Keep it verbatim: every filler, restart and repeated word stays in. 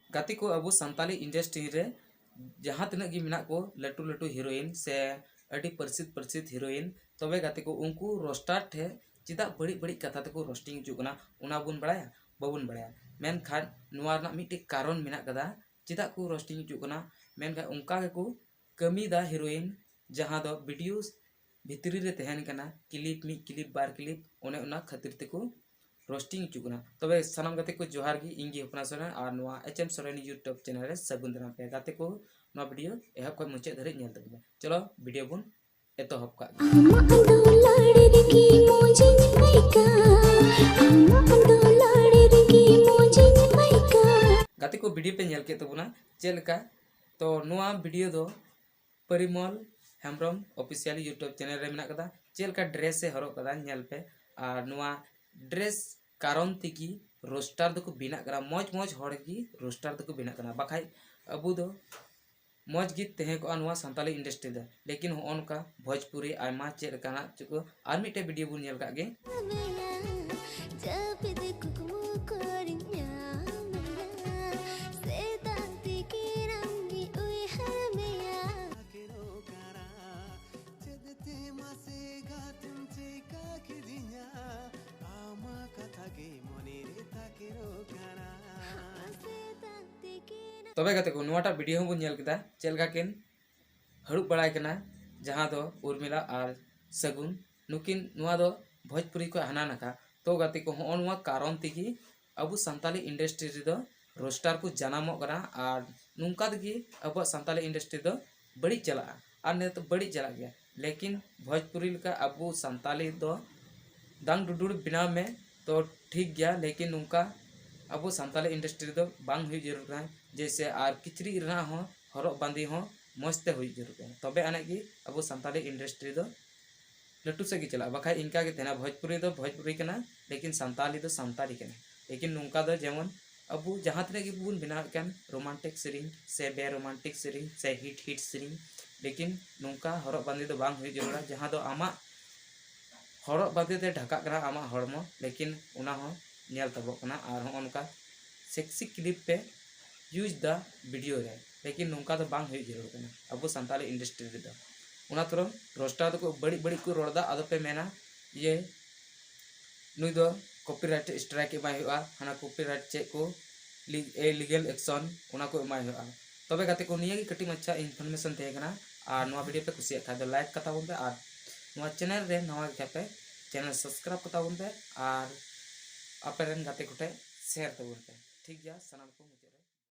ᱜᱟᱛᱮ ᱠᱚ, ᱟᱵᱚ ᱥᱟᱱᱛᱟᱞᱤ industry ᱨᱮ ᱡᱟᱦᱟᱸ ᱛᱤᱱᱟᱹᱜ ᱜᱮ ᱢᱮᱱᱟᱜ ᱠᱚ ᱞᱟᱹᱴᱩ ᱞᱟᱹᱴᱩ heroine ᱥᱮ ᱟᱹᱰᱤ ᱯᱟᱹᱨᱥᱤᱛ ᱯᱟᱹᱨᱥᱤᱛ heroine, ᱛᱚᱵᱮ ᱜᱟᱛᱮ ᱠᱚ, ᱩᱱᱠᱩ roaster ᱴᱷᱮᱱ ᱪᱮᱫᱟᱜ ᱵᱟᱹᱲᱤᱡ ᱵᱟᱹᱲᱤᱡ ᱠᱟᱛᱷᱟ ᱛᱮᱠᱚ roasting ᱦᱚᱪᱚᱜ ᱠᱟᱱᱟ, ᱚᱱᱟ ᱵᱚᱱ ᱵᱟᱲᱟᱭᱟ? ᱵᱟᱵᱚᱱ ᱵᱟᱲᱟᱭᱟ᱾ ᱢᱮᱱᱠᱷᱟᱱ ᱱᱚᱣᱟ ᱨᱮᱱᱟᱜ ᱢᱤᱫᱴᱮᱡ ᱠᱟᱨᱚᱱ ᱢᱮᱱᱟᱜ ᱠᱟᱫᱟ, ᱪᱮᱫᱟᱜ ᱠᱚ roasting ᱦᱚᱪᱚᱜ ᱠᱟᱱᱟ᱾ ᱢᱮᱱᱠᱷᱟᱱ ᱚᱱᱠᱟ ᱜᱮᱠᱚ ᱠᱟᱹᱢᱤᱭᱮᱫᱟ heroine, ᱡᱟᱦᱟᱸ ᱫᱚ video ᱵᱷᱤᱛᱨᱤ ᱨᱮ ᱛᱟᱦᱮᱱ ᱠᱟᱱᱟ, clip ᱢᱤᱫ clip ᱵᱟᱨ clip, ᱚᱱᱮ ᱚᱱᱟ ᱠᱷᱟᱹᱛᱤᱨ ᱛᱮᱠᱚ roasting ᱦᱚᱪᱚᱜ ᱠᱟᱱᱟ᱾ ᱛᱚᱵᱮ ᱥᱟᱱᱟᱢ ᱜᱟᱛᱮ ᱠᱚ ᱡᱚᱦᱟᱨ ᱜᱮ, ᱤᱧ ᱜᱮ ᱦᱚᱯᱱᱟ ᱥᱚᱨᱮᱱ ᱟᱨ ᱱᱚᱣᱟ H M Soren YouTube channel ᱨᱮ ᱥᱟᱹᱜᱩᱱ ᱫᱟᱨᱟᱢ ᱯᱮ᱾ ᱜᱟᱛᱮ ᱠᱚ, ᱱᱚᱣᱟ video ᱮᱦᱚᱵ ᱠᱷᱚᱱ ᱢᱩᱪᱟᱹᱫ ᱫᱷᱟᱹᱨᱤᱡ ᱧᱮᱞ ᱛᱟᱵᱚᱱ ᱯᱮ᱾ ᱪᱚᱞᱚ video ᱵᱚᱱ ᱮᱛᱚᱦᱚᱵ ᱠᱟᱜ ᱜᱮ᱾ ᱟᱢᱟᱜ ᱫᱩᱞᱟᱹᱲ ᱨᱮᱜᱮ ᱢᱚᱡᱽ ᱤᱧ ᱟᱹᱭᱠᱟᱹᱣ᱾ ᱟᱢᱟᱜ ᱫᱩᱞᱟᱹᱲ ᱨᱮᱜᱮ ᱢᱚᱡᱽ ᱤᱧ ᱟᱹᱭᱠᱟᱹᱣ᱾ ᱜᱟᱛᱮ ᱠᱚ, video ᱯᱮ ᱧᱮᱞ ᱠᱮᱫ ᱛᱟᱵᱚᱱᱟ ᱪᱮᱫ ᱞᱮᱠᱟ? ᱛᱚ ᱱᱚᱣᱟ video ᱫᱚ ᱯᱚᱨᱤᱢᱚᱞ ᱦᱮᱢᱵᱨᱚᱢ Official YouTube channel ᱨᱮ ᱢᱮᱱᱟᱜ ᱠᱟᱫᱟ᱾ ᱪᱮᱫ ᱞᱮᱠᱟ dress ᱮ ᱦᱚᱨᱚᱜ ᱠᱟᱫᱟ ᱧᱮᱞ ᱯᱮ᱾ ᱟᱨ ᱱᱚᱣᱟ dress ᱠᱟᱨᱚᱱ ᱛᱮᱜᱮ roaster ᱫᱚᱠᱚ ᱵᱮᱱᱟᱜ ᱠᱟᱱᱟ, ᱢᱚᱡᱽ ᱢᱚᱡᱽ ᱦᱚᱲ ᱜᱮ roaster ᱫᱚᱠᱚ ᱵᱮᱱᱟᱜ ᱠᱟᱱᱟ, ᱵᱟᱠᱷᱟᱡ ᱟᱵᱚ ᱫᱚ ᱢᱚᱡᱽ ᱜᱮ ᱛᱟᱦᱮᱸ ᱠᱚᱜᱼᱟ ᱱᱚᱣᱟ ᱥᱟᱱᱛᱟᱞᱤ industry ᱫᱚ᱾ ᱞᱮᱠᱤᱱ ᱦᱚᱸᱜᱼᱚ ᱱᱚᱝᱠᱟ ᱵᱷᱳᱡᱽᱯᱩᱨᱤ ᱟᱭᱢᱟ ᱪᱮᱫ ᱞᱮᱠᱟᱱᱟᱜ ᱪᱚᱠᱚ, ᱟᱨ ᱢᱤᱫᱴᱮᱡ video ᱵᱚᱱ ᱧᱮᱞ ᱠᱟᱜ ᱜᱮ᱾ ᱡᱟᱹᱯᱤᱫ ᱠᱩᱠᱢᱩ ᱠᱚᱨᱮᱧ ᱧᱟᱢᱮᱭᱟ, ᱥᱮᱛᱟᱜ ᱛᱤᱠᱤᱱ ᱟᱢ ᱜᱮ ᱩᱭᱦᱟᱹᱨ ᱢᱮᱭᱟ᱾ ᱪᱮᱫ ᱛᱮ ᱢᱟᱥᱮ ᱜᱷᱟᱛᱮᱢ ᱪᱤᱠᱟ ᱠᱤᱫᱤᱧᱟ? ᱟᱢᱟᱜ ᱠᱟᱛᱷᱟ ᱜᱮ ᱢᱚᱱᱮ ᱨᱮ ᱛᱟᱠᱮᱨᱚᱜ ᱠᱟᱱᱟ᱾ ᱛᱚᱵᱮ ᱜᱟᱛᱮ ᱠᱚ, ᱱᱚᱣᱟᱴᱟᱜ video ᱦᱚᱸ ᱵᱚᱱ ᱧᱮᱞ ᱠᱮᱫᱟ, ᱪᱮᱫ ᱞᱮᱠᱟ ᱠᱤᱱ ᱦᱟᱹᱨᱩᱵ ᱵᱟᱲᱟᱭ ᱠᱟᱱᱟ, ᱡᱟᱦᱟᱸ ᱫᱚ ᱩᱨᱢᱤᱞᱟ ᱟᱨ ᱥᱟᱹᱜᱩᱱ, ᱱᱩᱠᱤᱱ, ᱱᱚᱣᱟ ᱫᱚ ᱵᱷᱳᱡᱽᱯᱩᱨᱤ ᱠᱷᱚᱱ ᱦᱟᱱᱟ ᱱᱟᱠᱷᱟ᱾ ᱛᱚ ᱜᱟᱛᱮ ᱠᱚ, ᱦᱚᱸᱜᱼᱚ ᱱᱚᱣᱟ ᱠᱟᱨᱚᱱ ᱛᱮᱜᱮ ᱟᱵᱚ ᱥᱟᱱᱛᱟᱞᱤ industry ᱨᱮᱫᱚ roaster ᱠᱚ ᱡᱟᱱᱟᱢᱚᱜ ᱠᱟᱱᱟ, ᱟᱨ ᱱᱚᱝᱠᱟ ᱛᱮᱜᱮ ᱟᱵᱚᱣᱟᱜ ᱥᱟᱱᱛᱟᱞᱤ industry ᱫᱚ ᱵᱟᱹᱲᱤᱡ ᱪᱟᱞᱟᱜᱼᱟ᱾ ᱟᱨ ᱱᱤᱛᱚᱜ ᱵᱟᱹᱲᱤᱡ ᱪᱟᱞᱟᱜ ᱜᱮᱭᱟ, ᱞᱮᱠᱤᱱ ᱵᱷᱳᱡᱽᱯᱩᱨᱤ ᱞᱮᱠᱟ ᱟᱵᱚ ᱥᱟᱱᱛᱟᱞᱤ ᱫᱚ ᱫᱟᱝ ᱰᱩᱰᱩᱲ ᱵᱮᱱᱟᱣ ᱢᱮ, ᱛᱚ ᱴᱷᱤᱠ ᱜᱮᱭᱟ, ᱞᱮᱠᱤᱱ ᱱᱚᱝᱠᱟ ᱟᱵᱚ ᱥᱟᱱᱛᱟᱞᱤ industry ᱨᱮᱫᱚ ᱵᱟᱝ ᱦᱩᱭᱩᱜ ᱡᱟᱹᱨᱩᱲ ᱠᱟᱱᱟ᱾ ᱡᱮᱭᱥᱮ ᱟᱨ ᱠᱤᱪᱨᱤᱡ ᱨᱮᱱᱟᱜ ᱦᱚᱸ, ᱦᱚᱨᱚᱜ ᱵᱟᱸᱫᱮ ᱦᱚᱸ ᱢᱚᱡᱽ ᱛᱮ ᱦᱩᱭᱩᱜ ᱡᱟᱹᱨᱩᱲ ᱠᱟᱱᱟ, ᱛᱚᱵᱮ ᱟᱱᱮᱡ ᱜᱮ ᱟᱵᱚ ᱥᱟᱱᱛᱟᱞᱤ industry ᱫᱚ ᱞᱟᱹᱴᱩ ᱥᱮᱫ ᱜᱮ ᱪᱟᱞᱟᱜᱼᱟ᱾ ᱵᱟᱠᱷᱟᱡ ᱤᱱᱠᱟ ᱜᱮ ᱛᱟᱦᱮᱱᱟ, ᱵᱷᱳᱡᱽᱯᱩᱨᱤ ᱫᱚ ᱵᱷᱳᱡᱽᱯᱩᱨᱤ ᱠᱟᱱᱟ, ᱞᱮᱠᱤᱱ ᱥᱟᱱᱛᱟᱞᱤ ᱫᱚ ᱥᱟᱱᱛᱟᱞᱤ ᱠᱟᱱᱟ᱾ ᱞᱮᱠᱤᱱ ᱱᱚᱝᱠᱟ ᱫᱚ ᱡᱮᱢᱚᱱ ᱟᱵᱚ ᱡᱟᱦᱟᱸ ᱛᱤᱱᱟᱹᱜ ᱜᱮᱵᱚᱱ ᱵᱮᱱᱟᱣᱮᱫ ᱠᱟᱱ romantic ᱥᱮᱨᱮᱧ ᱥᱮ ᱵᱮ romantic ᱥᱮᱨᱮᱧ ᱥᱮ hit hit ᱥᱮᱨᱮᱧ, ᱞᱮᱠᱤᱱ ᱱᱚᱝᱠᱟ ᱦᱚᱨᱚᱜ ᱵᱟᱸᱫᱮ ᱫᱚ ᱵᱟᱝ ᱦᱩᱭ ᱡᱟᱹᱨᱩᱲᱟ, ᱡᱟᱦᱟᱸ ᱫᱚ ᱟᱢᱟᱜ ᱦᱚᱨᱚᱜ ᱵᱟᱸᱫᱮ ᱛᱮ ᱰᱷᱟᱠᱟᱜ ᱠᱟᱱᱟ ᱟᱢᱟᱜ ᱦᱚᱲᱢᱚ, ᱞᱮᱠᱤᱱ ᱚᱱᱟ ᱦᱚᱸ ᱧᱮᱞ ᱛᱟᱵᱚᱜ ᱠᱟᱱᱟ᱾ ᱟᱨ ᱦᱚᱸᱜᱼᱚ ᱱᱚᱝᱠᱟ sexy clip ᱯᱮ use ᱫᱟ ᱵᱷᱤᱰᱤᱭᱳ ᱨᱮ, ᱞᱮᱠᱤᱱ ᱱᱚᱝᱠᱟ ᱫᱚ ᱵᱟᱝ ᱦᱩᱭᱩᱜ ᱡᱟᱹᱨᱩᱲ ᱠᱟᱱᱟ ᱟᱵᱚ ᱥᱟᱱᱛᱟᱲᱤ ᱤᱱᱰᱟᱥᱴᱨᱤ ᱨᱮᱫᱚ᱾ ᱚᱱᱟ ᱛᱚᱨᱚᱝ ᱨᱳᱥᱴᱟᱨ ᱫᱚᱠᱚ ᱵᱟᱹᱲᱤᱡ ᱵᱟᱹᱲᱤᱡ ᱠᱚ ᱨᱚᱲ ᱮᱫᱟ, ᱟᱫᱚ ᱯᱮ ᱢᱮᱱᱟ ᱤᱭᱟᱹ ᱱᱩᱭ ᱫᱚ ᱠᱚᱯᱤᱨᱟᱭᱤᱴ ᱥᱴᱨᱟᱭᱤᱠ ᱮᱢᱟᱭ ᱦᱩᱭᱩᱜᱼᱟ, ᱦᱟᱱᱟ ᱠᱚᱯᱤᱨᱟᱭᱤᱴ ᱪᱮᱫ ᱠᱚ ᱤᱞᱤᱜᱮᱞ ᱮᱠᱥᱚᱱ ᱚᱱᱟ ᱠᱚ ᱮᱢᱟᱭ ᱦᱩᱭᱩᱜᱼᱟ᱾ ᱛᱚᱵᱮ ᱜᱟᱛᱮ ᱠᱚ, ᱱᱤᱭᱟᱹ ᱜᱮ ᱠᱟᱹᱴᱤᱡ ᱢᱟᱪᱷᱟ ᱤᱱᱯᱷᱚᱨᱢᱮᱥᱚᱱ ᱛᱟᱦᱮᱸ ᱠᱟᱱᱟ᱾ ᱟᱨ ᱱᱚᱣᱟ ᱵᱷᱤᱰᱤᱭᱳ ᱯᱮ ᱠᱩᱥᱤᱭᱟᱜ ᱠᱷᱟᱡ ᱫᱚ ᱞᱟᱭᱤᱠ ᱠᱟᱛᱟ ᱵᱚᱱ ᱯᱮ, ᱟᱨ ᱱᱚᱣᱟ ᱪᱮᱱᱮᱞ ᱨᱮ ᱱᱟᱣᱟ ᱜᱮ ᱠᱷᱟᱡ ᱯᱮ ᱪᱮᱱᱮᱞ ᱥᱟᱵᱥᱠᱨᱟᱭᱤᱵ ᱠᱟᱛᱟ ᱵᱚᱱ ᱯᱮ, ᱟᱨ ᱟᱯᱮ ᱨᱮᱱ ᱜᱟᱛᱮ ᱠᱚᱴᱷᱮᱡ ᱥᱮᱭᱟᱨ ᱛᱟᱵᱚᱱ ᱯᱮ᱾ ᱴᱷᱤᱠ ᱜᱮᱭᱟ, ᱥᱟᱱᱟᱢ ᱠᱚ ᱢᱩᱪᱟᱹᱫ